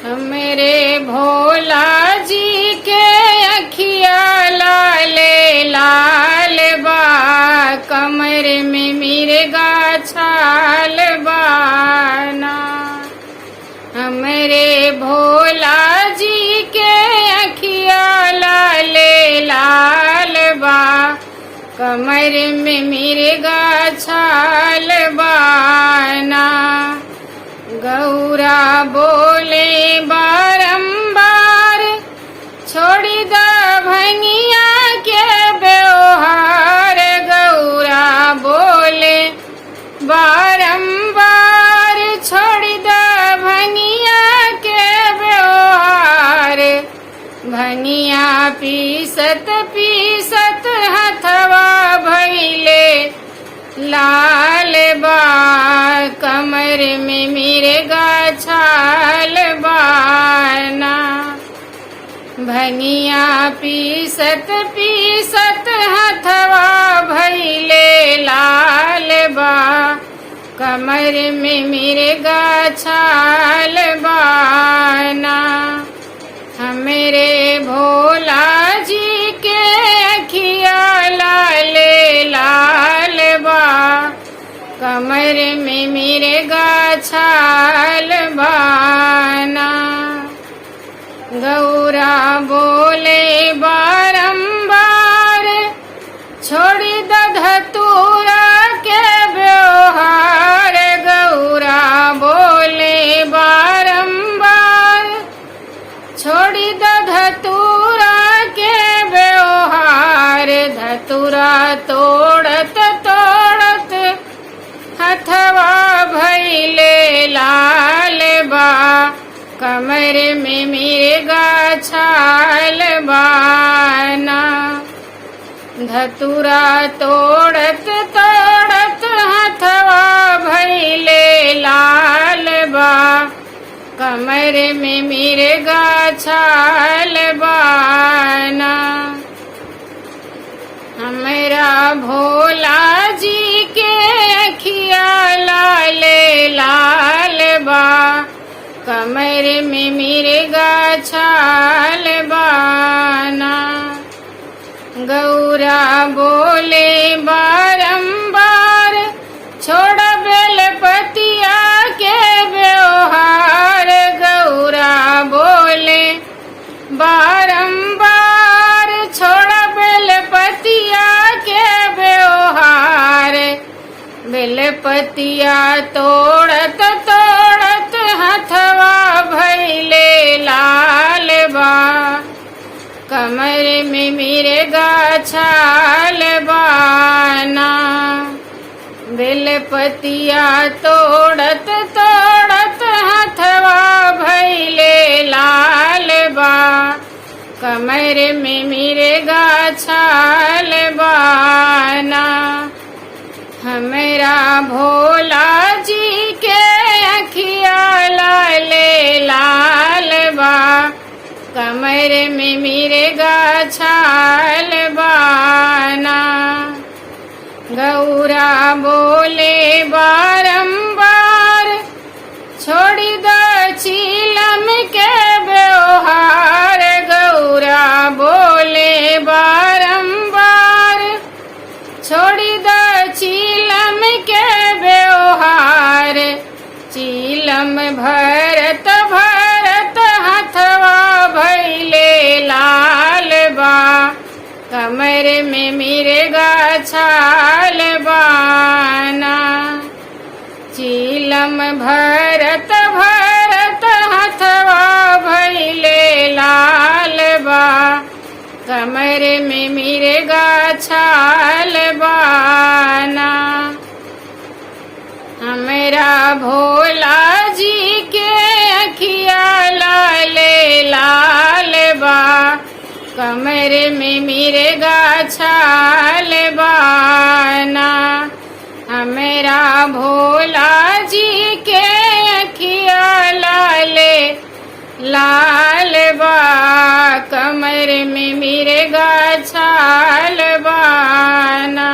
हमरे भोला जी के अखिया लाले लाल बा, कमर में मिर्गा छाल बाना। हमरे भोला जी के अखिया लाले लाल बा, कमर में मिर्गा छाल बाना। गौरा बोले बारंबार, छोड़ी द भंगिया के व्यवहार। गौरा बोले बारंबार, छोड़ी द भंगिया के व्यवहार। भंगिया पीसत पीसत हथवा भैले लाल बा, कमर में मिर्गा छाल बाना। भंगिया पीसत पीसत हथवा भैले लाल बा, कमर में मिर्गा छाल बाना। हमरे भोला जी के अखिया लाले लाल बा, कमर में मिर्गा छाल बाना। गौरा बोले बारंबार, छोड़ी द धतूरा के व्यवहार। गौरा बोले बारंबार, छोड़ी द धतूरा के व्यवहार। धतूरा तोड़त तोड़त हथवा भैले लाल बा, कमर में मिर्गा छाल बाना। धतूरा तोड़त तोड़त हथवा भैले लाल बा, कमर में मिर्गा छाल बाना। हमरा भोला जी के अखिया लाले लाल बा, कमर में मिर्गा छाल बाना। गौरा बोले बारंबार, छोड़ बेलपतिया के व्यवहार। गौरा बोले बारंबार, छोड़ बेलपतिया के व्यवहार। बेलपतिया तोड़त तोड़त हथवा भैले लाल बा, कमर में मिर्गा छाल बाना। बेलपतिया तोड़त तोड़त हथवा भैले लाल बा, कमर में मिर्गा छाल बाना। हमरा भोला जी के अखिया लाले लाल बा, कमर में मिर्गा छाल बाना। गौरा बोले बारंबार, छोड़ी द चीलम के व्यवहार। गौरा बोले बारंबार, छोड़ी द चीलम के व्यवहार। चीलम भरत भरत हथवा भैले लाल बा, कमर में मिर्गा छाल बाना। चीलम भरत भरत हथवा भैले लाल बा, कमर में मिर्गा छाल बाना। हमरा भोला जी के अखिया लाले लाल बा, कमर में मिर्गा छाल बाना। हमरा भोला जी के अखिया लाले लाल बा, कमर में मिर्गा छाल बाना।